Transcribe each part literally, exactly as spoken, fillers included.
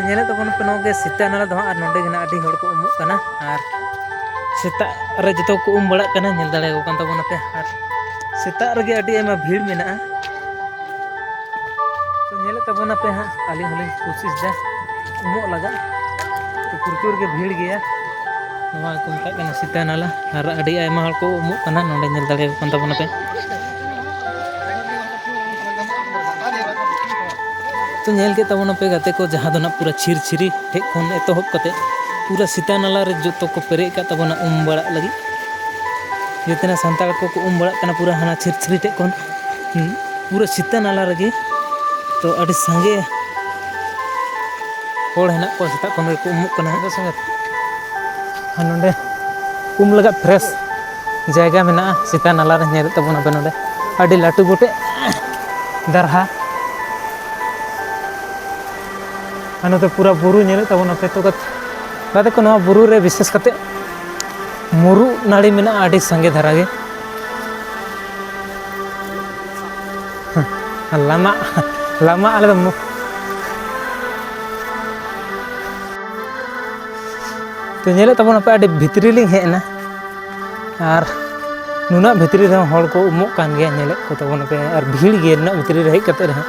ᱧᱮᱞᱮᱫ ᱛᱟᱵᱚᱱᱟᱯᱮ ᱱᱚᱣᱟ ᱜᱮ ᱥᱤᱛᱟᱹ ᱱᱟᱞᱟ ᱫᱚ ᱦᱟᱸᱜ, ᱟᱨ ᱱᱚᱸᱰᱮ ᱜᱮ ᱱᱟᱜ ᱟᱹᱰᱤ ᱦᱚᱲ ᱠᱚ ᱩᱢᱩᱜ ᱠᱟᱱᱟ, ᱟᱨ ᱥᱮᱛᱟᱜ ᱨᱮ ᱡᱚᱛᱚ ᱠᱚ ᱩᱢ ᱵᱟᱲᱟᱜ ᱠᱟᱱᱟ, ᱧᱮᱞ ᱫᱟᱲᱮᱭᱟᱠᱚ ᱠᱟᱱ ᱛᱟᱵᱚᱱᱟᱯᱮ᱾ ᱟᱨ ᱥᱮᱛᱟᱜ ᱨᱮᱜᱮ ᱟᱹᱰᱤ ᱟᱭᱢᱟ ᱵᱷᱤᱲ ᱢᱮᱱᱟᱜᱼᱟ᱾ ᱛᱚ ᱧᱮᱞᱮᱫ ᱛᱟᱵᱚᱱᱟᱯᱮ ᱦᱟᱸᱜ, ᱟᱹᱞᱤᱧ ᱦᱚᱸᱞᱤᱧ ᱠᱳᱥᱤᱥ ᱫᱟ ᱩᱢᱩᱜ ᱞᱟᱜᱟᱜ᱾ ᱛᱚ ᱯᱨᱚᱪᱩᱨ ᱜᱮ ᱵᱷᱤᱲ ᱜᱮᱭᱟ᱾ ᱱᱚᱣᱟ ᱠᱚ ᱢᱮᱛᱟᱜ ᱠᱟᱱᱟ ᱥᱤᱛᱟᱹ ᱱᱟᱞᱟ, ᱟᱨ ᱟᱹᱰᱤ ᱟᱭᱢᱟ ᱦᱚᱲ ᱠᱚ ᱩᱢᱩᱜ ᱠᱟᱱᱟ ᱱᱚᱸᱰᱮ, ᱧᱮᱞ ᱫᱟᱲᱮᱭᱟᱠᱚ ᱠᱟᱱ ᱛᱟᱵᱚᱱᱟᱯᱮ᱾ ᱛᱚ ᱧᱮᱞ ᱠᱮᱫ ᱛᱟᱵᱚᱱᱟᱯᱮ ᱜᱟᱛᱮ ᱠᱚ, ᱡᱟᱦᱟᱸ ᱫᱚ ᱱᱟᱜ ᱯᱩᱨᱟᱹ ᱪᱷᱤᱨᱪᱷᱤᱨᱤ ᱴᱷᱮᱡ ᱠᱷᱚᱱ ᱮᱛᱚᱦᱚᱵ ᱠᱟᱛᱮ ᱯᱩᱨᱟᱹ ᱥᱤᱛᱟᱹ ᱱᱟᱞᱟ ᱨᱮ ᱡᱚᱛᱚ ᱠᱚ ᱯᱮᱨᱮᱡ ᱟᱠᱟᱫ ᱛᱟᱵᱚᱱᱟ ᱩᱢ ᱵᱟᱲᱟᱜ ᱞᱟᱹᱜᱤᱫ᱾ ᱡᱮᱛᱮᱱᱟ ᱥᱟᱱᱛᱟᱲ ᱠᱚᱠᱚ ᱩᱢ ᱵᱟᱲᱟᱜ ᱠᱟᱱᱟ ᱯᱩᱨᱟᱹ ᱦᱟᱱᱟ ᱪᱷᱤᱨᱪᱷᱤᱨᱤ ᱴᱷᱮᱡ ᱠᱷᱚᱱ, ᱦᱩᱸ, ᱯᱩᱨᱟᱹ ᱥᱤᱛᱟᱹ ᱱᱟᱞᱟ ᱨᱮᱜᱮ᱾ ᱛᱚ ᱟᱹᱰᱤ ᱥᱟᱸᱜᱮ ᱦᱚᱲ ᱦᱮᱱᱟᱜ ᱠᱚᱣᱟ, ᱥᱮᱛᱟᱜ ᱠᱷᱚᱱ ᱜᱮᱠᱚ ᱩᱢᱩᱜ ᱠᱟᱱᱟ᱾ ᱟᱨ ᱱᱚᱸᱰᱮ ᱩᱢ ᱞᱟᱜᱟᱫ ᱯᱷᱨᱮᱥ ᱡᱟᱭᱜᱟ ᱢᱮᱱᱟᱜᱼᱟ ᱥᱤᱛᱟ ᱱᱟᱞᱟ ᱨᱮ, ᱧᱮᱞᱮᱫ ᱛᱟᱵᱚᱱᱟᱯᱮ ᱱᱚᱰᱮ ᱟᱹᱰᱤ ᱞᱟᱹᱴᱩ ᱜᱚᱴᱮᱡ ᱫᱟᱨᱦᱟ᱾ ᱟᱨ ᱱᱚᱛᱮ ᱯᱩᱨᱟᱹ ᱵᱩᱨᱩ ᱧᱮᱞᱮᱫ ᱛᱟᱵᱚᱱᱟᱯᱮ᱾ ᱛᱚ ᱜᱟᱛᱮ ᱠᱚ, ᱱᱚᱣᱟ ᱵᱩᱨᱩ ᱨᱮ ᱵᱤᱥᱮᱥ ᱠᱟᱛᱮ ᱢᱩᱨᱩᱜ ᱱᱟᱹᱲᱤ ᱢᱮᱱᱟᱜᱼᱟ ᱟᱹᱰᱤ ᱥᱟᱸᱜᱮ ᱫᱷᱟᱨᱟ ᱜᱮ᱾ ᱞᱟᱢᱟᱜ, ᱞᱟᱢᱟᱜ ᱟᱞᱮ ᱫᱚ ᱢᱩ-, ᱛᱚ ᱧᱮᱞᱮᱫ ᱛᱟᱵᱚᱱᱟᱯᱮ ᱟᱹᱰᱤ ᱵᱷᱤᱛᱨᱤ ᱞᱤᱧ ᱦᱮᱡ ᱮᱱᱟ, ᱟᱨ ᱱᱩᱱᱟᱹᱜ ᱵᱷᱤᱛᱨᱤ ᱨᱮᱦᱚᱸ ᱦᱚᱲ ᱠᱚ ᱩᱢᱩᱜ ᱠᱟᱱ ᱜᱮᱭᱟ, ᱧᱮᱞᱮᱫ ᱠᱚ ᱛᱟᱵᱚᱱᱟᱯᱮ, ᱟᱨ ᱵᱷᱤᱲ ᱜᱮ ᱱᱩᱱᱟᱹᱜ ᱵᱷᱤᱛᱨᱤ ᱨᱮ ᱦᱮᱡ ᱠᱟᱛᱮ ᱨᱮᱦᱚᱸ᱾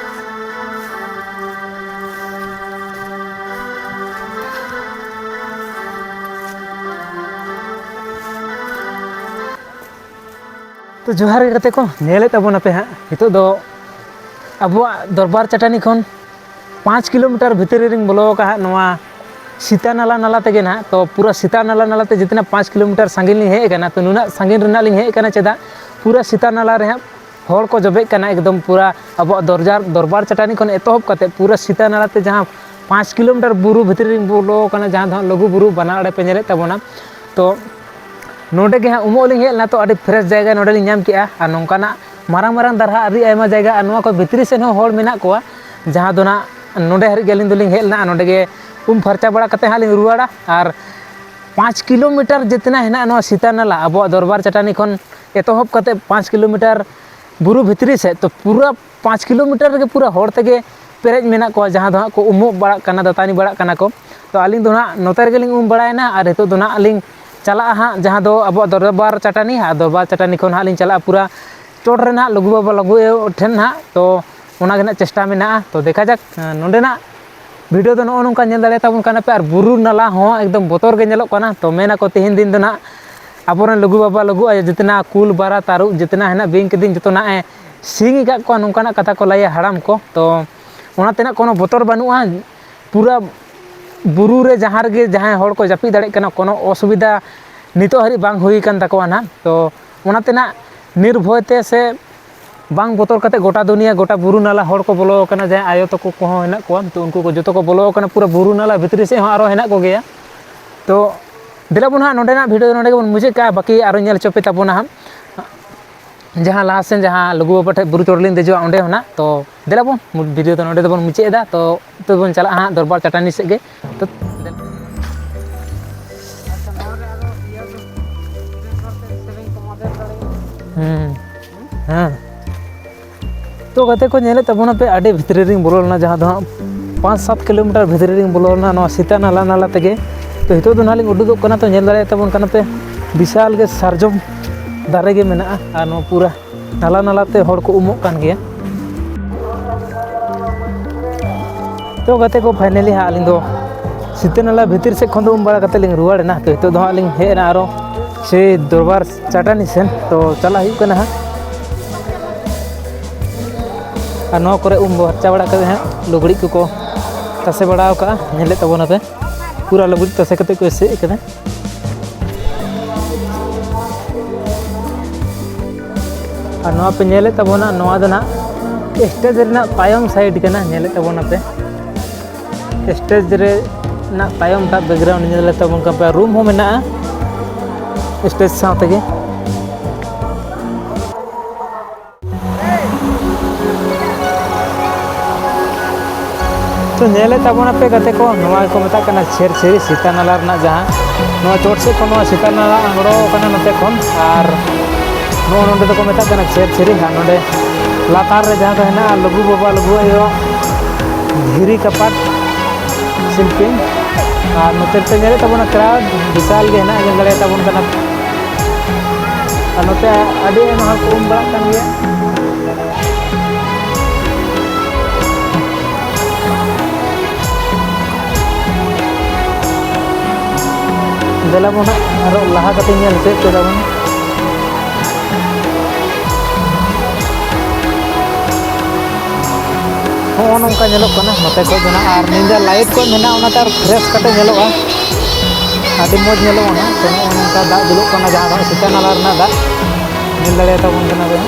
ᱛᱚ ᱡᱚᱦᱟᱨ ᱜᱮ ᱜᱟᱛᱮ ᱠᱚ, ᱧᱮᱞᱮᱫ ᱛᱟᱵᱚᱱᱟᱯᱮ ᱦᱟᱸᱜ, ᱱᱤᱛᱚᱜ ᱫᱚ ᱟᱵᱚᱣᱟᱜ ᱫᱚᱨᱵᱟᱨ ᱪᱟᱹᱴᱟᱹᱱᱤ ᱠᱷᱚᱱ ᱯᱟᱸᱪ ᱠᱤᱞᱳᱢᱤᱴᱟᱨ ᱵᱷᱤᱛᱨᱤ ᱨᱮᱧ ᱵᱚᱞᱚ ᱟᱠᱟᱫ ᱦᱟᱸᱜ ᱱᱚᱣᱟ ᱥᱤᱛᱟ ᱱᱟᱞᱟ ᱱᱟᱞᱟ ᱛᱮᱜᱮ ᱱᱟᱦᱟᱜ᱾ ᱛᱚ ᱯᱩᱨᱟᱹ ᱥᱤᱛᱟ ᱱᱟᱞᱟ ᱱᱟᱞᱟ ᱛᱮ ᱡᱤᱛᱱᱟ ᱯᱟᱸᱪ ᱠᱤᱞᱳᱢᱤᱴᱟᱨ ᱥᱟᱺᱜᱤᱧ ᱞᱤᱧ ᱦᱮᱡ ᱟᱠᱟᱱᱟ᱾ ᱛᱚ ᱱᱩᱱᱟᱹᱜ ᱥᱟᱺᱜᱤᱧ ᱨᱮᱱᱟᱜ ᱞᱤᱧ ᱦᱮᱡ ᱟᱠᱟᱱᱟ ᱪᱮᱫᱟᱜ, ᱯᱩᱨᱟᱹ ᱥᱤᱛᱟ ᱱᱟᱞᱟ ᱨᱮ ᱦᱟᱸᱜ ᱦᱚᱲ ᱠᱚ ᱡᱚᱵᱮᱜ ᱠᱟᱱᱟ ᱮᱠᱫᱚᱢ ᱯᱩᱨᱟᱹ ᱟᱵᱚᱣᱟᱜ ᱫᱚᱨᱡᱟᱨ, ᱫᱚᱨᱵᱟᱨ ᱪᱟᱹᱴᱟᱹᱱᱤ ᱠᱷᱚᱱ ᱮᱛᱚᱦᱚᱵ ᱠᱟᱛᱮ ᱯᱩᱨᱟᱹ ᱥᱤᱛᱟ ᱱᱟᱞᱟ ᱛᱮ ᱡᱟᱦᱟᱸ ᱯᱟᱸᱪ ᱠᱤᱞᱳᱢᱤᱴᱟᱨ ᱵᱩᱨᱩ ᱵᱷᱤᱛᱨᱤ ᱨᱤᱧ ᱵᱚᱞᱚ ᱟᱠᱟᱱᱟ, ᱡᱟᱦᱟᱸ ᱫᱚ ᱦᱟᱸᱜ ᱞᱩᱜᱩ ᱵᱩᱨᱩ ᱵᱟᱱᱟ ᱟᱲᱮ ᱯᱮ ᱧᱮᱞᱮᱫ ᱛᱟᱵᱚᱱᱟ᱾ ᱛᱚ ᱱᱚᱰᱮ ᱜᱮ ᱦᱟᱸᱜ ᱩᱢᱩᱜ ᱞᱤᱧ ᱦᱮᱡ ᱞᱮᱱᱟ, ᱛᱚ ᱟᱹᱰᱤ ᱯᱷᱨᱮᱥ ᱡᱟᱭᱜᱟ ᱱᱚᱰᱮ ᱞᱤᱧ ᱧᱟᱢ ᱠᱮᱜᱼᱟ᱾ ᱟᱨ ᱱᱚᱝᱠᱟᱱᱟᱜ ᱢᱟᱨᱟᱝ ᱢᱟᱨᱟᱝ ᱫᱟᱨᱦᱟ ᱟᱹᱰᱤ ᱟᱭᱢᱟ ᱡᱟᱭᱜᱟ, ᱟᱨ ᱱᱚᱣᱟ ᱠᱚ ᱵᱷᱤᱛᱨᱤ ᱥᱮᱫ ᱦᱚᱸ ᱦᱚᱲ ᱢᱮᱱᱟᱜ ᱠᱚᱣᱟ, ᱡᱟᱦᱟᱸ ᱫᱚ ᱱᱟᱜ ᱱᱚᱰᱮ ᱦᱟᱹᱨᱤᱡ ᱜᱮ ᱟᱹᱞᱤᱧ ᱫᱚᱞᱤᱧ ᱦᱮᱡ ᱞᱮᱱᱟ᱾ ᱟᱨ ᱱᱚᱰᱮ ᱜᱮ ᱩᱢ ᱯᱷᱟᱨᱪᱟ ᱵᱟᱲᱟ ᱠᱟᱛᱮ ᱦᱟᱸᱜ ᱞᱤᱧ ᱨᱩᱣᱟᱹᱲᱟ᱾ ᱟᱨ ᱯᱟᱸᱪ ᱠᱤᱞᱳᱢᱤᱴᱟᱨ ᱡᱮᱛᱱᱟ ᱦᱮᱱᱟᱜᱼᱟ ᱱᱚᱣᱟ ᱥᱤᱛᱟ ᱱᱟᱞᱟ, ᱟᱵᱚᱣᱟᱜ ᱫᱚᱨᱵᱟᱨ ᱪᱟᱹᱴᱟᱹᱱᱤ ᱠᱷᱚᱱ ᱮᱛᱚᱦᱚᱵ ᱠᱟᱛᱮ ᱯᱟᱸᱪ ᱠᱤᱞᱳᱢᱤᱴᱟᱨ ᱵᱩᱨᱩ ᱵᱷᱤᱛᱨᱤ ᱥᱮᱫ, ᱛᱚ ᱯᱩᱨᱟᱹ ᱯᱟᱸᱪ ᱠᱤᱞᱳᱢᱤᱴᱟᱨ ᱨᱮᱜᱮ ᱯᱩᱨᱟᱹ ᱦᱚᱲ ᱛᱮᱜᱮ ᱯᱮᱨᱮᱡ ᱢᱮᱱᱟᱜ ᱠᱚᱣᱟ, ᱡᱟᱦᱟᱸ ᱫᱚ ᱦᱟᱸᱜ ᱠᱚ ᱩᱢᱩᱜ ᱵᱟᱲᱟᱜ ᱠᱟᱱᱟ, ᱫᱟᱹᱛᱟᱹᱱᱤ ᱵᱟᱲᱟᱜ ᱠᱟᱱᱟ ᱠᱚ᱾ ᱛᱚ ᱟᱹᱞᱤᱧ ᱫᱚ ᱦᱟᱸᱜ ᱱᱚᱛᱮ ᱨᱮᱜᱮᱞᱤᱧ ᱩᱢ ᱵᱟᱲᱟᱭᱮᱱᱟ, ᱟᱨ ᱱᱤᱛᱚᱜ ᱫᱚ ᱦᱟᱸᱜ ᱞᱤᱧ ᱪᱟᱞᱟᱜᱼᱟ ᱦᱟᱸᱜ ᱡᱟᱦᱟᱸ ᱫᱚ ᱟᱵᱚᱣᱟᱜ ᱫᱚᱨᱵᱟᱨ ᱪᱟᱹᱴᱟᱹᱱᱤ, ᱟᱨ ᱫᱚᱨᱵᱟᱨ ᱪᱟᱹᱴᱟᱹᱱᱤ ᱠᱷᱚᱱ ᱦᱟᱸᱜ ᱞᱤᱧ ᱪᱟᱞᱟᱜᱼᱟ ᱯᱩᱨᱟ ᱪᱚᱴ ᱨᱮ ᱦᱟᱸᱜ ᱞᱩᱜᱩ ᱵᱟᱵᱟ ᱞᱩᱜᱩ ᱟᱭᱳ ᱴᱷᱮᱱ ᱦᱟᱸᱜ᱾ ᱛᱚ ᱚᱱᱟ ᱜᱮ ᱦᱟᱸᱜ ᱪᱮᱥᱴᱟ ᱢᱮᱱᱟᱜᱼᱟ᱾ ᱛᱚ ᱫᱮᱠᱷᱟ ᱡᱟᱠ, ᱱᱚᱸᱰᱮᱱᱟᱜ ᱵᱷᱤᱰᱤᱭᱳ ᱫᱚ ᱱᱚᱜᱼᱚ ᱱᱚᱝᱠᱟ ᱧᱮᱞ ᱫᱟᱲᱮᱭᱟᱛᱟᱵᱚᱱ ᱠᱟᱱᱟ ᱯᱮ, ᱟᱨ ᱵᱩᱨᱩ ᱱᱟᱞᱟ ᱦᱚᱸ ᱮᱠᱫᱚᱢ ᱵᱚᱛᱚᱨ ᱜᱮ ᱧᱮᱞᱚᱜ ᱠᱟᱱᱟ᱾ ᱛᱚ ᱢᱮᱱᱟᱠᱚ ᱛᱮᱦᱮᱧ ᱫᱤᱱ ᱫᱚ ᱱᱟᱦᱟᱜ ᱟᱵᱚᱨᱮᱱ ᱞᱩᱜᱩ ᱵᱟᱵᱟ ᱞᱩᱜᱩ ᱟᱭᱳ ᱡᱤᱛᱱᱟ ᱠᱩᱞ ᱵᱟᱨᱟ ᱛᱟᱹᱨᱩᱵ ᱡᱤᱛᱱᱟ ᱦᱮᱱᱟᱜ ᱵᱤᱧ ᱠᱤᱫᱤᱧ ᱡᱚᱛᱚᱱᱟᱜ ᱮ ᱥᱤᱧ ᱟᱠᱟᱫ ᱠᱚᱣᱟ, ᱱᱚᱝᱠᱟᱱᱟᱜ ᱠᱟᱛᱷᱟ ᱠᱚ ᱞᱟᱹᱭᱟ ᱦᱟᱲᱟᱢ ᱠᱚ᱾ ᱛᱚ ᱚᱱᱟ ᱛᱮᱱᱟᱜ ᱠᱳᱱᱳ ᱵᱚᱛᱚᱨ ᱵᱟᱹᱱᱩᱜᱼᱟ᱾ ᱯᱩᱨᱟᱹ ᱵᱩᱨᱩ ᱨᱮ ᱡᱟᱦᱟᱸ ᱨᱮᱜᱮ ᱡᱟᱦᱟᱸᱭ ᱦᱚᱲ ᱠᱚ ᱡᱟᱹᱯᱤᱫ ᱫᱟᱲᱮᱭᱟᱜ ᱠᱟᱱᱟ, ᱠᱳᱱᱳ ᱚᱥᱩᱵᱤᱫᱷᱟ ᱱᱤᱛᱚᱜ ᱦᱟᱹᱨᱤᱡ ᱵᱟᱝ ᱦᱩᱭ ᱟᱠᱟᱱ ᱛᱟᱠᱚᱣᱟ ᱱᱟᱦᱟᱜ᱾ ᱛᱚ ᱚᱱᱟ ᱛᱮᱱᱟᱜ ᱱᱤᱨᱵᱷᱚᱭ ᱛᱮ ᱥᱮ ᱵᱟᱝ ᱵᱚᱛᱚᱨ ᱠᱟᱛᱮ ᱜᱚᱴᱟ ᱫᱩᱱᱤᱭᱟᱹ, ᱜᱚᱴᱟ ᱵᱩᱨᱩ ᱱᱟᱞᱟ ᱦᱚᱲ ᱠᱚ ᱵᱚᱞᱚ ᱟᱠᱟᱱᱟ, ᱡᱟᱦᱟᱸᱭ ᱟᱭᱳ ᱛᱟᱠᱚ ᱠᱚᱦᱚᱸ ᱦᱮᱱᱟᱜ ᱠᱚᱣᱟ, ᱛᱚ ᱩᱱᱠᱩ ᱠᱚ ᱡᱚᱛᱚ ᱠᱚ ᱵᱚᱞᱚ ᱟᱠᱟᱱᱟ᱾ ᱯᱩᱨᱟᱹ ᱵᱩᱨᱩ ᱱᱟᱞᱟ ᱵᱷᱤᱛᱨᱤ ᱥᱮᱫ ᱦᱚᱸ ᱟᱨᱚ ᱦᱮᱱᱟᱜ ᱠᱚᱜᱮᱭᱟ᱾ ᱛᱚ ᱫᱮᱞᱟ ᱵᱚᱱ ᱦᱟᱸᱜ ᱱᱚᱸᱰᱮᱱᱟᱜ ᱵᱷᱤᱰᱤᱭᱳ ᱫᱚ ᱱᱚᱸᱰᱮ ᱜᱮᱵᱚᱱ ᱢᱩᱪᱟᱹᱫ ᱠᱟᱜᱼᱟ, ᱵᱟᱹᱠᱤ ᱟᱨᱚ ᱧᱮᱞ ᱦᱚᱪᱚ ᱯᱮ ᱛᱟᱵᱚᱱᱟ ᱦᱟᱸᱜ᱾ ᱡᱟᱦᱟᱸ ᱞᱟᱦᱟ ᱥᱮᱱ ᱡᱟᱦᱟᱸ ᱞᱩᱜᱩ ᱵᱟᱵᱟ ᱴᱷᱮᱡ ᱵᱩᱨᱩ ᱪᱚᱴ ᱞᱤᱧ ᱫᱮᱡᱚᱜᱼᱟ ᱚᱸᱰᱮ ᱦᱚᱸ ᱱᱟᱜ᱾ ᱛᱚ ᱫᱮᱞᱟ ᱵᱚᱱ ᱵᱷᱤᱰᱤᱭᱳ ᱫᱚ ᱱᱚᱸᱰᱮ ᱫᱚᱵᱚᱱ ᱢᱩᱪᱟᱹᱫ ᱮᱫᱟ᱾ ᱛᱚ ᱱᱤᱛᱚᱜ ᱵᱚᱱ ᱪᱟᱞᱟᱜᱼᱟ ᱦᱟᱸᱜ ᱫᱚᱨᱵᱟᱨ ᱪᱟᱹᱴᱟᱹᱱᱤ ᱥᱮᱫ ᱜᱮ᱾ ᱛᱚ ᱦᱮᱸ, ᱦᱮᱸ᱾ ᱛᱚ ᱜᱟᱛᱮ ᱠᱚ ᱧᱮᱞᱮᱫ ᱛᱟᱵᱚᱱᱟ ᱯᱮ, ᱟᱹᱰᱤ ᱵᱷᱤᱛᱨᱤ ᱨᱤᱧ ᱵᱚᱞᱚ ᱞᱮᱱᱟ, ᱡᱟᱦᱟᱸ ᱫᱚ ᱦᱟᱸᱜ ᱯᱟᱸᱪ ᱥᱟᱛ ᱠᱤᱞᱳᱢᱤᱴᱟᱨ ᱵᱷᱤᱛᱨᱤ ᱨᱤᱧ ᱵᱚᱞᱚ ᱞᱮᱱᱟ ᱱᱚᱣᱟ ᱥᱤᱛᱟ ᱱᱟᱞᱟ ᱱᱟᱞᱟ ᱛᱮᱜᱮ᱾ ᱛᱚ ᱱᱤᱛᱚᱜ ᱫᱚ ᱱᱟᱦᱟᱜ ᱞᱤᱧ ᱩᱰᱩᱠᱚᱜ ᱠᱟᱱᱟ᱾ ᱛᱚ ᱧᱮᱞ ᱫᱟᱲᱮᱭᱟᱜ ᱛᱟᱵᱚᱱ ᱠᱟᱱᱟ ᱯᱮ, ᱵᱤᱥᱟᱞ ᱜᱮ ᱥᱟᱨᱡᱚᱢ ᱫᱟᱨᱮ ᱜᱮ ᱢᱮᱱᱟᱜᱼᱟ, ᱟᱨ ᱱᱚᱣᱟ ᱯᱩᱨᱟᱹ ᱱᱟᱞᱟ ᱱᱟᱞᱟ ᱛᱮ ᱦᱚᱲ ᱠᱚ ᱩᱢᱚᱜ ᱠᱟᱱ ᱜᱮᱭᱟ᱾ ᱛᱚ ᱜᱟᱛᱮ ᱠᱚ, finally ᱦᱟᱸᱜ ᱟᱹᱞᱤᱧ ᱫᱚ ᱥᱤᱛᱟᱹ ᱱᱟᱞᱟ ᱵᱷᱤᱛᱤᱨ ᱥᱮᱫ ᱠᱷᱚᱱ ᱫᱚ ᱩᱢ ᱵᱟᱲᱟ ᱠᱟᱛᱮ ᱞᱤᱧ ᱨᱩᱣᱟᱹᱲ ᱮᱱᱟ᱾ ᱛᱚ ᱱᱤᱛᱚᱜ ᱫᱚ ᱦᱟᱸᱜ ᱞᱤᱧ ᱦᱮᱡ ᱮᱱᱟ ᱟᱨᱚ ᱥᱮ ᱫᱚᱨᱵᱟᱨ ᱪᱟᱹᱴᱟᱹᱱᱤ ᱥᱮᱱ᱾ ᱛᱚ ᱪᱟᱞᱟᱜ ᱦᱩᱭᱩᱜ ᱠᱟᱱᱟ ᱦᱟᱸᱜ᱾ ᱟᱨ ᱱᱚᱣᱟ ᱠᱚᱨᱮ ᱩᱢ ᱯᱷᱟᱨᱪᱟ ᱵᱟᱲᱟ ᱠᱟᱛᱮ ᱦᱟᱸᱜ ᱞᱩᱜᱽᱲᱤᱡ ᱠᱚᱠᱚ ᱛᱟᱥᱮ ᱵᱟᱲᱟ ᱟᱠᱟᱜᱼᱟ, ᱧᱮᱞᱮᱫ ᱛᱟᱵᱚᱱᱟᱯᱮ᱾ ᱯᱩᱨᱟᱹ ᱞᱩᱜᱽᱲᱤᱡ ᱛᱟᱥᱮ ᱠᱟᱛᱮ ᱠᱚ ᱮᱥᱮᱫ ᱠᱟᱫᱟ᱾ ᱟᱨ ᱱᱚᱣᱟ ᱯᱮ ᱧᱮᱞᱮᱫ ᱛᱟᱵᱚᱱᱟ, ᱱᱚᱣᱟ ᱫᱚ ᱱᱟᱜ ᱥᱴᱮᱡᱽ ᱨᱮᱱᱟᱜ ᱛᱟᱭᱚᱢ ᱥᱟᱭᱤᱰ ᱠᱟᱱᱟ, ᱧᱮᱞᱮᱫ ᱛᱟᱵᱚᱱᱟᱯᱮ᱾ ᱥᱴᱮᱡᱽ ᱨᱮᱱᱟᱜ ᱛᱟᱭᱚᱢ ᱴᱟᱜ ᱵᱮᱠᱜᱨᱟᱣᱩᱱᱰ ᱧᱮᱞᱮᱫ ᱛᱟᱵᱚᱱ ᱠᱟᱱ ᱯᱮ, ᱨᱩᱢ ᱦᱚᱸ ᱢᱮᱱᱟᱜᱼᱟ ᱥᱴᱮᱡᱽ ᱥᱟᱶ ᱛᱮᱜᱮ᱾ ᱛᱚ ᱧᱮᱞᱮᱫ ᱛᱟᱵᱚᱱᱟᱯᱮ ᱜᱟᱛᱮ ᱠᱚ, ᱱᱚᱣᱟ ᱜᱮᱠᱚ ᱢᱮᱛᱟᱜ ᱠᱟᱱᱟ ᱪᱷᱮᱨᱪᱷᱮᱨᱤ ᱥᱤᱛᱟ ᱱᱟᱞᱟ ᱨᱮᱱᱟᱜ ᱡᱟᱦᱟᱸ ᱱᱚᱣᱟ ᱪᱚᱴ ᱥᱮᱫ ᱠᱷᱚᱱ ᱱᱚᱣᱟ ᱥᱤᱛᱟ ᱱᱟᱞᱟ ᱟᱬᱜᱚ ᱟᱠᱟᱱᱟ ᱱᱚᱛᱮ ᱠᱷᱚᱱ᱾ ᱟᱨ ᱱᱚᱜᱼᱚ ᱱᱚᱸᱰᱮ ᱫᱚᱠᱚ ᱢᱮᱛᱟᱜ ᱠᱟᱱᱟ ᱪᱷᱮᱨᱪᱷᱮᱨᱤ᱾ ᱟᱨ ᱱᱚᱸᱰᱮ ᱞᱟᱛᱟᱨ ᱨᱮ ᱡᱟᱦᱟᱸ ᱫᱚ ᱦᱮᱱᱟᱜᱼᱟ ᱞᱩᱜᱩ ᱵᱟᱵᱟ ᱞᱩᱜᱩ ᱟᱭᱳ ᱫᱷᱤᱨᱤ ᱠᱟᱯᱟᱴ ᱥᱤᱞᱯᱤᱧ᱾ ᱟᱨ ᱱᱚᱛᱮ ᱯᱮ ᱧᱮᱞᱮᱫ ᱛᱟᱵᱚᱱᱟ, ᱠᱨᱟᱣᱰ ᱵᱤᱥᱟᱞ ᱜᱮ ᱦᱮᱱᱟᱜ, ᱧᱮᱞ ᱫᱟᱲᱮᱭᱟᱜ ᱛᱟᱵᱚᱱ ᱠᱟᱱᱟ᱾ ᱟᱨ ᱱᱚᱛᱮ ᱟᱹᱰᱤ ᱟᱭᱢᱟ ᱦᱚᱲ ᱠᱚ ᱩᱢ ᱵᱟᱲᱟᱜ ᱠᱟᱱ ᱜᱮᱭᱟ᱾ ᱫᱮᱞᱟ ᱵᱚᱱ ᱦᱟᱸᱜ ᱟᱨᱚ ᱞᱟᱦᱟ ᱠᱟᱛᱮ ᱧᱮᱞ ᱦᱚᱪᱚᱭᱮᱫ ᱯᱮ ᱛᱟᱵᱚᱱ᱾ ᱦᱚᱸᱜᱼᱚ ᱱᱚᱝᱠᱟ ᱧᱮᱞᱚᱜ ᱠᱟᱱᱟ ᱱᱚᱛᱮ ᱠᱷᱚᱡ ᱫᱚ ᱱᱟᱜ, ᱟᱨ ᱧᱤᱫᱟᱹ ᱞᱟᱭᱤᱴ ᱠᱚ ᱢᱮᱱᱟᱜᱼᱟ, ᱚᱱᱟᱛᱮ ᱟᱨ ᱯᱷᱨᱮᱥ ᱠᱟᱛᱮ ᱧᱮᱞᱚᱜᱼᱟ᱾ ᱟᱹᱰᱤ ᱢᱚᱡᱽ ᱧᱮᱞᱚᱜᱼᱟ ᱱᱟᱜ᱾ ᱛᱚ, ᱱᱚᱜᱼᱚ ᱱᱚᱝᱠᱟ ᱫᱟᱜ ᱫᱩᱞᱩᱜ ᱠᱟᱱᱟ, ᱡᱟᱦᱟᱸ ᱫᱚ ᱥᱤᱛᱟ ᱱᱟᱞᱟ ᱨᱮᱱᱟᱜ ᱫᱟᱜ ᱧᱮᱞ ᱫᱟᱲᱮᱭᱟᱜ ᱛᱟᱵᱚᱱ ᱠᱟᱱᱟ ᱵᱮᱱ᱾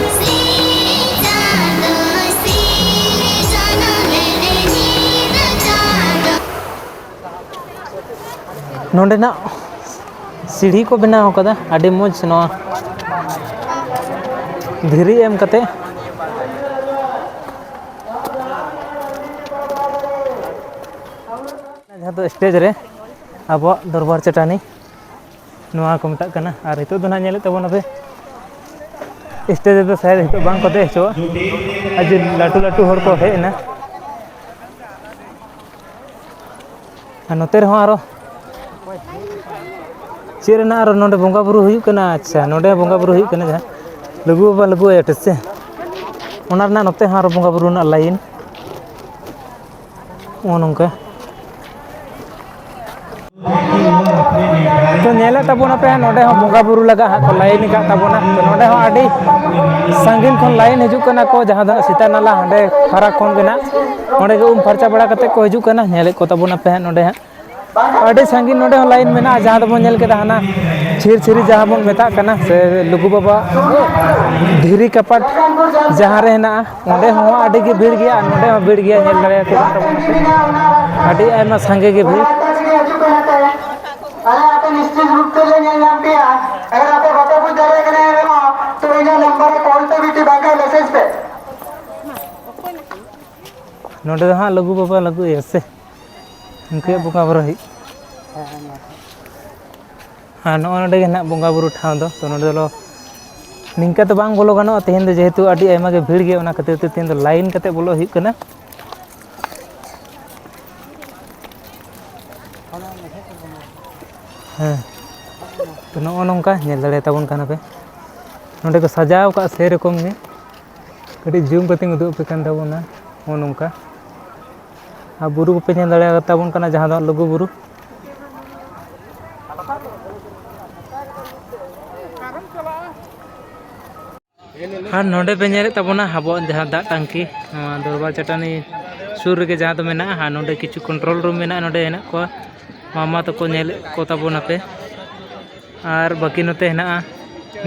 ᱱᱚᱸᱰᱮᱱᱟᱜ ᱥᱤᱲᱦᱤ ᱠᱚ ᱵᱮᱱᱟᱣ ᱠᱟᱫᱟ, ᱟᱹᱰᱤ ᱢᱚᱡᱽ ᱱᱚᱣᱟ ᱫᱷᱤᱨᱤ ᱮᱢ ᱠᱟᱛᱮ᱾ ᱡᱟᱦᱟᱸ ᱫᱚ ᱥᱴᱮᱡᱽ ᱨᱮ ᱟᱵᱚᱣᱟᱜ ᱫᱚᱨᱵᱟᱨ ᱪᱟᱹᱴᱟᱹᱱᱤ, ᱱᱚᱣᱟ ᱠᱚ ᱢᱮᱛᱟᱜ ᱠᱟᱱᱟ᱾ ᱟᱨ ᱱᱤᱛᱚᱜ ᱫᱚ ᱱᱟᱦᱟᱜ ᱧᱮᱞᱮᱫ ᱛᱟᱵᱚᱱᱟᱯᱮ, ᱥᱴᱮᱡᱽ ᱨᱮᱫᱚ ᱥᱟᱭᱮᱫ ᱱᱤᱛᱚᱜ ᱵᱟᱝ ᱠᱚ ᱫᱮᱡ ᱦᱚᱪᱚᱣᱟᱜ, ᱟᱹᱰᱤ ᱞᱟᱹᱴᱩ ᱞᱟᱹᱴᱩ ᱦᱚᱲ ᱠᱚ ᱦᱮᱡ ᱮᱱᱟ᱾ ᱟᱨ ᱱᱚᱛᱮ ᱨᱮᱦᱚᱸ ᱟᱨᱚ ᱪᱮᱫ ᱨᱮᱱᱟᱜ ᱟᱨᱚ ᱱᱚᱰᱮ ᱵᱚᱸᱜᱟ ᱵᱩᱨᱩ ᱦᱩᱭᱩᱜ ᱠᱟᱱᱟ? ᱟᱪᱪᱷᱟ, ᱱᱚᱰᱮ ᱵᱚᱸᱜᱟ ᱵᱩᱨᱩ ᱦᱩᱭᱩᱜ ᱠᱟᱱᱟ, ᱡᱟᱦᱟᱸ ᱞᱩᱜᱩ ᱵᱟᱵᱟ ᱞᱩᱜᱩ ᱟᱭᱳ ᱴᱷᱮᱱ ᱥᱮ, ᱚᱱᱟ ᱨᱮᱱᱟᱜ ᱱᱚᱛᱮ ᱦᱚᱸ ᱟᱨᱚ ᱵᱚᱸᱜᱟ ᱵᱩᱨᱩ ᱨᱮᱱᱟᱜ ᱞᱟᱭᱤᱱ᱾ ᱱᱚᱜᱼᱚ ᱱᱚᱝᱠᱟ᱾ ᱛᱚ, ᱧᱮᱞᱮᱫ ᱛᱟᱵᱚᱱᱟᱯᱮ ᱦᱟᱸᱜ, ᱱᱚᱰᱮ ᱦᱚᱸ ᱵᱚᱸᱜᱟ ᱵᱩᱨᱩ ᱞᱟᱜᱟᱜ ᱦᱟᱸᱜ ᱠᱚ ᱞᱟᱭᱤᱱ ᱟᱠᱟᱫ ᱛᱟᱵᱚᱱᱟ᱾ ᱛᱚ, ᱱᱚᱰᱮ ᱦᱚᱸ ᱟᱹᱰᱤ ᱥᱟᱺᱜᱤᱧ ᱠᱷᱚᱱ ᱞᱟᱭᱤᱱ ᱦᱤᱡᱩᱜ ᱠᱟᱱᱟ ᱠᱚ, ᱡᱟᱦᱟᱸ ᱫᱚ ᱦᱟᱸᱜ ᱥᱤᱛᱟ ᱱᱟᱞᱟ ᱦᱟᱸᱰᱮ ᱯᱷᱟᱨᱟᱠ ᱠᱷᱚᱱ ᱜᱮ ᱱᱟᱜ ᱚᱸᱰᱮ ᱜᱮ ᱩᱢ ᱯᱷᱟᱨᱪᱟ ᱵᱟᱲᱟ ᱠᱟᱛᱮ ᱠᱚ ᱦᱤᱡᱩᱜ ᱠᱟᱱᱟ᱾ ᱧᱮᱞᱮᱫ ᱠᱚ ᱛᱟᱵᱚᱱᱟᱯᱮ ᱦᱟᱸᱜ ᱱᱚᱰᱮ ᱦᱟᱸᱜ᱾ ᱟᱹᱰᱤ ᱥᱟᱺᱜᱤᱧ ᱱᱚᱰᱮ ᱦᱚᱸ ᱞᱟᱭᱤᱱ ᱢᱮᱱᱟᱜᱼᱟ, ᱡᱟᱦᱟᱸ ᱫᱚᱵᱚᱱ ᱧᱮᱞ ᱠᱮᱫᱟ ᱦᱟᱱᱟ ᱪᱷᱤᱨ ᱪᱷᱤᱨᱤ ᱡᱟᱦᱟᱸ ᱵᱚᱱ ᱢᱮᱛᱟᱜ ᱠᱟᱱᱟ, ᱥᱮ ᱞᱩᱜᱩ ᱵᱟᱵᱟ ᱫᱷᱤᱨᱤ ᱠᱟᱯᱟᱴ ᱡᱟᱦᱟᱸ ᱨᱮ ᱦᱮᱱᱟᱜᱼᱟ, ᱚᱸᱰᱮ ᱦᱚᱸ ᱟᱹᱰᱤ ᱜᱮ ᱵᱷᱤᱲ ᱜᱮᱭᱟ᱾ ᱟᱨ ᱱᱚᱰᱮ ᱦᱚᱸ ᱵᱷᱤᱲ ᱜᱮᱭᱟ, ᱧᱮᱞ ᱫᱟᱲᱮᱭᱟᱜ ᱠᱟᱱᱟ ᱵᱚᱱ ᱟᱹᱰᱤ ᱟᱭᱢᱟ ᱥᱟᱸᱜᱮ ᱜᱮ ᱵᱷᱤᱲ᱾ ᱟᱞᱮ ᱟᱯᱮ ᱱᱤᱥᱪᱤᱛ ᱨᱩᱯ ᱛᱮ ᱞᱮ ᱧᱮᱞ ᱧᱟᱢ ᱯᱮᱭᱟ᱾ ᱟᱜᱟᱨ ᱟᱯᱮ ᱵᱟᱯᱮ ᱵᱩᱡᱽ ᱫᱟᱲᱮᱭᱟᱜ ᱠᱟᱱᱟ ᱮᱱ ᱨᱮᱦᱚᱸ, ᱛᱚ ᱤᱧᱟᱹᱜ ᱱᱟᱢᱵᱟᱨ ᱨᱮ ᱠᱚᱞ ᱯᱮ, ᱵᱤᱴᱤ, ᱵᱟᱝᱠᱷᱟᱱ ᱢᱮᱥᱮᱡᱽ ᱯᱮ᱾ ᱱᱚᱰᱮ ᱫᱚ ᱦᱟᱸᱜ ᱞᱩᱜᱩ ᱵᱟᱵᱟ ᱞᱩᱜᱩ ᱟᱭᱳ ᱥᱮ ᱩᱱᱠᱩᱭᱟᱜ ᱦᱮᱸ᱾ ᱵᱚᱸᱜᱟ ᱵᱩᱨᱩ ᱦᱩᱭᱩᱜ᱾ ᱦᱮᱸ, ᱦᱮᱸ, ᱱᱚᱣᱟ ᱠᱚ᱾ ᱟᱨ ᱱᱚᱜᱼᱚ ᱱᱚᱰᱮ ᱜᱮ ᱱᱟᱜ ᱵᱚᱸᱜᱟ ᱵᱩᱨᱩ ᱴᱷᱟᱶ ᱫᱚ᱾ ᱛᱚ, ᱱᱚᱰᱮ ᱫᱚ ᱱᱤᱝᱠᱟ ᱫᱚ ᱵᱟᱝ ᱵᱚᱞᱚ ᱜᱟᱱᱚᱜᱼᱟ ᱛᱮᱦᱮᱧ ᱫᱚ, ᱡᱮᱦᱮᱛᱩ ᱟᱹᱰᱤ ᱟᱭᱢᱟ ᱜᱮ ᱵᱷᱤᱲ ᱜᱮᱭᱟ, ᱚᱱᱟ ᱠᱷᱟᱹᱛᱤᱨ ᱛᱮ ᱛᱮᱦᱮᱧ ᱫᱚ ᱞᱟᱭᱤᱱ ᱠᱟᱛᱮ ᱵᱚᱞᱚᱜ ᱦᱩᱭᱩᱜ ᱠᱟᱱᱟ᱾ ᱦᱮᱸ, ᱛᱚ ᱱᱚᱜᱼᱚ ᱱᱚᱝᱠᱟ ᱧᱮᱞ ᱫᱟᱲᱮᱭᱟᱛᱟᱵᱚᱱ ᱠᱟᱱᱟ ᱯᱮ, ᱱᱚᱸᱰᱮ ᱠᱚ ᱥᱟᱡᱟᱣ ᱠᱟᱜᱼᱟ ᱥᱮᱨᱚᱠᱚᱢ ᱜᱮ᱾ ᱠᱟᱹᱴᱤᱡ ᱡᱩᱢ ᱠᱟᱛᱮᱧ ᱩᱫᱩᱜ ᱟᱯᱮ ᱠᱟᱱ ᱛᱟᱵᱚᱱᱟ, ᱱᱚᱜᱼᱚ ᱱᱚᱝᱠᱟ᱾ ᱟᱨ ᱵᱩᱨᱩ ᱠᱚᱯᱮ ᱧᱮᱞ ᱫᱟᱲᱮᱭᱟᱛᱟᱵᱚᱱ ᱠᱟᱱᱟ, ᱡᱟᱦᱟᱸ ᱫᱚ ᱞᱩᱜᱩ ᱵᱩᱨᱩ᱾ ᱟᱨ ᱱᱚᱰᱮ ᱯᱮ ᱧᱮᱞᱮᱫ ᱛᱟᱵᱚᱱᱟ ᱟᱵᱚᱣᱟᱜ ᱡᱟᱦᱟᱸ ᱫᱟᱜ ᱴᱟᱝᱠᱤ, ᱱᱚᱣᱟ ᱫᱚᱨᱵᱟᱨ ᱪᱟᱹᱴᱟᱹᱱᱤ ᱥᱩᱨ ᱨᱮᱜᱮ ᱡᱟᱦᱟᱸ ᱫᱚ ᱢᱮᱱᱟᱜᱼᱟ᱾ ᱟᱨ ᱱᱚᱰᱮ ᱠᱤᱪᱷᱩ ᱠᱚᱱᱴᱨᱳᱞ ᱨᱩᱢ ᱢᱮᱱᱟᱜᱼᱟ, ᱱᱚᱰᱮ ᱦᱮᱱᱟᱜ ᱠᱚᱣᱟ ᱢᱟᱢᱟ ᱛᱟᱠᱚ, ᱧᱮᱞᱮᱫ ᱠᱚ ᱛᱟᱵᱚᱱᱟᱯᱮ᱾ ᱟᱨ ᱵᱟᱹᱠᱤ ᱱᱚᱛᱮ ᱦᱮᱱᱟᱜᱼᱟ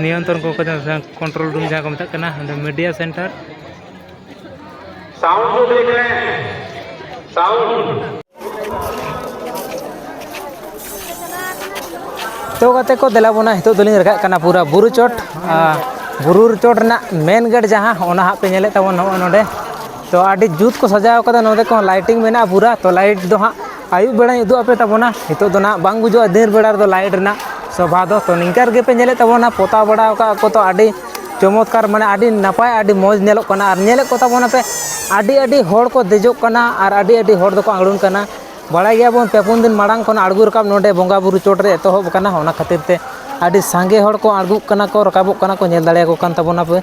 ᱱᱤᱭᱚᱱᱛᱨᱚᱱ ᱠᱚ, ᱠᱚ ᱡᱟᱦᱟᱸ ᱠᱚᱱᱴᱨᱳᱞ ᱨᱩᱢ ᱡᱟᱦᱟᱸ ᱠᱚ ᱢᱮᱛᱟᱜ ᱠᱟᱱᱟ, ᱚᱸᱰᱮ ᱢᱤᱰᱤᱭᱟ ᱥᱮᱱᱴᱟᱨ᱾ साउंड को देख रहे हैं, साउंड। ᱛᱚ ᱜᱟᱛᱮ ᱠᱚ, ᱫᱮᱞᱟ ᱵᱚᱱᱟ, ᱱᱤᱛᱚᱜ ᱫᱚᱞᱤᱧ ᱨᱟᱠᱟᱵ ᱠᱟᱱᱟ ᱯᱩᱨᱟ ᱵᱩᱨᱩ ᱪᱚᱴ᱾ ᱟᱨ ᱵᱩᱨᱩ ᱪᱚᱴ ᱨᱮᱱᱟᱜ ᱢᱮᱱ ᱜᱮᱴ ᱡᱟᱦᱟᱸ, ᱚᱱᱟ ᱦᱟᱸᱜ ᱯᱮ ᱧᱮᱞᱮᱫ ᱛᱟᱵᱚᱱ ᱱᱚᱜᱼᱚᱭ ᱱᱚᱰᱮ᱾ ᱛᱚ ᱟᱹᱰᱤ ᱡᱩᱛ ᱠᱚ ᱥᱟᱡᱟᱣ ᱠᱟᱫᱟ ᱱᱚᱰᱮ ᱠᱚᱦᱚᱸ, ᱞᱟᱭᱴᱤᱝ ᱢᱮᱱᱟᱜᱼᱟ ᱯᱩᱨᱟ᱾ ᱛᱚ ᱞᱟᱭᱤᱴ ᱫᱚ ᱦᱟᱸᱜ ᱟᱹᱭᱩᱵ ᱵᱮᱲᱟᱧ ᱩᱫᱩᱜ ᱟᱯᱮ ᱛᱟᱵᱚᱱᱟ, ᱱᱤᱛᱚᱜ ᱫᱚ ᱱᱟᱦᱟᱜ ᱵᱟᱝ ᱵᱩᱡᱩᱜᱼᱟ ᱫᱤᱱ ᱵᱮᱲᱟ ᱨᱮᱫᱚ ᱞᱟᱭᱤᱴ ᱨᱮᱱᱟᱜ ᱥᱳᱵᱷᱟ ᱫᱚ᱾ ᱛᱚ ᱱᱤᱝᱠᱟ ᱨᱮᱜᱮ ᱯᱮ ᱧᱮᱞᱮᱫ ᱛᱟᱵᱚᱱᱟ, ᱯᱚᱛᱟᱣ ᱵᱟᱲᱟ ᱟᱠᱟᱫ ᱠᱚ, ᱛᱚ ᱟᱹᱰᱤ ᱪᱚᱢᱚᱛᱠᱟᱨ, ᱢᱟᱱᱮ ᱟᱹᱰᱤ ᱱᱟᱯᱟᱭ, ᱟᱹᱰᱤ ᱢᱚᱡᱽ ᱧᱮᱞᱚᱜ ᱠᱟᱱᱟ᱾ ᱟᱨ ᱧᱮᱞᱮᱫ ᱠᱚ ᱛᱟᱵᱚᱱᱟ ᱯᱮ, ᱟᱹᱰᱤ ᱟᱹᱰᱤ ᱦᱚᱲ ᱠᱚ ᱫᱮᱡᱚᱜ ᱠᱟᱱᱟ ᱟᱨ ᱟᱹᱰᱤ ᱟᱹᱰᱤ ᱦᱚᱲ ᱫᱚᱠᱚ ᱟᱬᱜᱚᱱ ᱠᱟᱱᱟ᱾ ᱵᱟᱲᱟᱭ ᱜᱮᱭᱟᱵᱚᱱ, ᱯᱮ ᱯᱩᱱ ᱫᱤᱱ ᱢᱟᱲᱟᱝ ᱠᱷᱚᱱ ᱟᱬᱜᱚ ᱨᱟᱠᱟᱵ ᱱᱚᱰᱮ ᱵᱚᱸᱜᱟ ᱵᱩᱨᱩ ᱪᱚᱴ ᱨᱮ ᱮᱛᱚᱦᱚᱵ ᱟᱠᱟᱱᱟ, ᱚᱱᱟ ᱠᱷᱟᱹᱛᱤᱨ ᱛᱮ ᱟᱹᱰᱤ ᱥᱟᱸᱜᱮ ᱦᱚᱲ ᱠᱚ ᱟᱬᱜᱚᱜ ᱠᱟᱱᱟ ᱠᱚ, ᱨᱟᱠᱟᱵᱚᱜ ᱠᱟᱱᱟ ᱠᱚ, ᱧᱮᱞ ᱫᱟᱲᱮᱭᱟᱠᱚ ᱠᱟᱱ ᱛᱟᱵᱚᱱᱟ ᱯᱮ᱾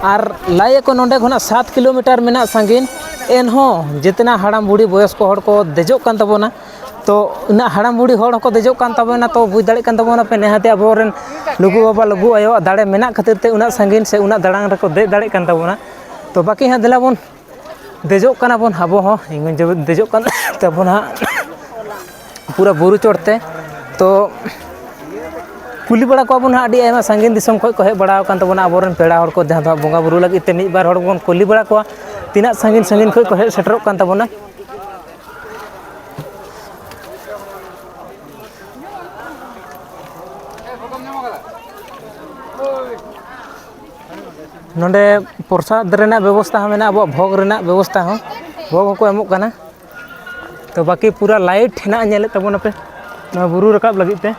ᱟᱨ ᱞᱟᱹᱭ ᱟᱠᱚ ᱱᱚᱰᱮ ᱠᱷᱚᱱᱟᱜ ᱥᱟᱛ ᱠᱤᱞᱳᱢᱤᱴᱟᱨ ᱢᱮᱱᱟᱜ ᱥᱟᱺᱜᱤᱧ, ᱮᱱᱦᱚᱸ ᱡᱮᱛᱱᱟ ᱦᱟᱲᱟᱢ ᱵᱩᱲᱦᱤ ᱵᱚᱭᱚᱥ ᱠᱚ ᱦᱚᱲ ᱠᱚ ᱫᱮᱡᱚᱜ ᱠᱟᱱ ᱛᱟᱵᱚᱱᱟ᱾ ᱛᱚ ᱩᱱᱟᱹᱜ ᱦᱟᱲᱟᱢ ᱵᱩᱲᱦᱤ ᱦᱚᱲ ᱦᱚᱸᱠᱚ ᱫᱮᱡᱚᱜ ᱠᱟᱱ ᱛᱟᱵᱚᱱᱟ, ᱛᱚ ᱵᱩᱡᱽ ᱫᱟᱲᱮᱭᱟᱜ ᱠᱟᱱ ᱛᱟᱵᱚᱱᱟ ᱯᱮ, ᱱᱤᱦᱟᱹᱛᱤ ᱟᱵᱚᱨᱮᱱ ᱞᱩᱜᱩ ᱵᱟᱵᱟ ᱞᱩᱜᱩ ᱟᱭᱳᱣᱟᱜ ᱫᱟᱲᱮ ᱢᱮᱱᱟᱜ ᱠᱷᱟᱹᱛᱤᱨ ᱛᱮ ᱩᱱᱟᱹᱜ ᱥᱟᱺᱜᱤᱧ ᱥᱮ ᱩᱱᱟᱹᱜ ᱫᱟᱲᱟᱝ ᱨᱮᱠᱚ ᱫᱮᱡ ᱫᱟᱲᱮᱭᱟᱜ ᱠᱟᱱ ᱛᱟᱵᱚᱱᱟ᱾ ᱛᱚ ᱵᱟᱹᱠᱤ ᱦᱟᱸᱜ ᱫᱮᱞᱟ ᱵᱚᱱ ᱫᱮᱡᱚᱜ ᱠᱟᱱᱟ ᱵᱚᱱ ᱟᱵᱚ ᱦᱚᱸ, ᱤᱧ ᱦᱚᱸᱧ ᱫᱮᱡᱚᱜ ᱠᱟᱱ ᱛᱟᱵᱚᱱᱟ ᱦᱟᱸᱜ ᱯᱩᱨᱟᱹ ᱵᱩᱨᱩ ᱪᱚᱴ ᱛᱮ᱾ ᱛᱚ ᱠᱩᱞᱤ ᱵᱟᱲᱟ ᱠᱚᱣᱟ ᱵᱚᱱ ᱦᱟᱸᱜ, ᱟᱹᱰᱤ ᱟᱭᱢᱟ ᱥᱟᱺᱜᱤᱧ ᱫᱤᱥᱚᱢ ᱠᱷᱚᱱ ᱠᱚ ᱦᱮᱡ ᱵᱟᱲᱟ ᱟᱠᱟᱱ ᱛᱟᱵᱚᱱᱟ ᱟᱵᱚᱨᱮᱱ ᱯᱮᱲᱟ ᱦᱚᱲ ᱠᱚ, ᱡᱟᱦᱟᱸ ᱫᱚ ᱦᱟᱸᱜ ᱵᱚᱸᱜᱟ ᱵᱩᱨᱩ ᱞᱟᱹᱜᱤᱫ ᱛᱮ ᱢᱤᱫ ᱵᱟᱨ ᱦᱚᱲ ᱵᱚᱱ ᱠᱩᱞᱤ ᱵᱟᱲᱟ ᱠᱚᱣᱟ, ᱛᱤᱱᱟᱹᱜ ᱥᱟᱺᱜᱤᱧ ᱥᱟᱺᱜᱤᱧ ᱠᱷᱚᱱ ᱠᱚ ᱦᱮᱡ ᱥᱮᱴᱮᱨᱚᱜ ᱠᱟᱱ ᱛᱟᱵᱚᱱᱟ᱾ ᱱᱚᱰᱮ ᱯᱨᱚᱥᱟᱫ ᱨᱮᱱᱟᱜ ᱵᱮᱵᱚᱥᱛᱷᱟ ᱦᱚᱸ ᱢᱮᱱᱟᱜᱼᱟ, ᱟᱵᱚᱣᱟᱜ ᱵᱷᱳᱜᱽ ᱨᱮᱱᱟᱜ ᱵᱮᱵᱚᱥᱛᱷᱟ ᱦᱚᱸ, ᱵᱷᱳᱜᱽ ᱦᱚᱸᱠᱚ ᱮᱢᱚᱜ ᱠᱟᱱᱟ᱾ ᱛᱚ ᱵᱟᱹᱠᱤ ᱯᱩᱨᱟ ᱞᱟᱭᱤᱴ ᱦᱮᱱᱟᱜᱼᱟ, ᱧᱮᱞᱮᱫ ᱛᱟᱵᱚᱱᱟᱯᱮ ᱱᱚᱣᱟ ᱵᱩᱨᱩ ᱨᱟᱠᱟᱵ ᱞᱟᱹᱜᱤᱫ ᱛᱮ᱾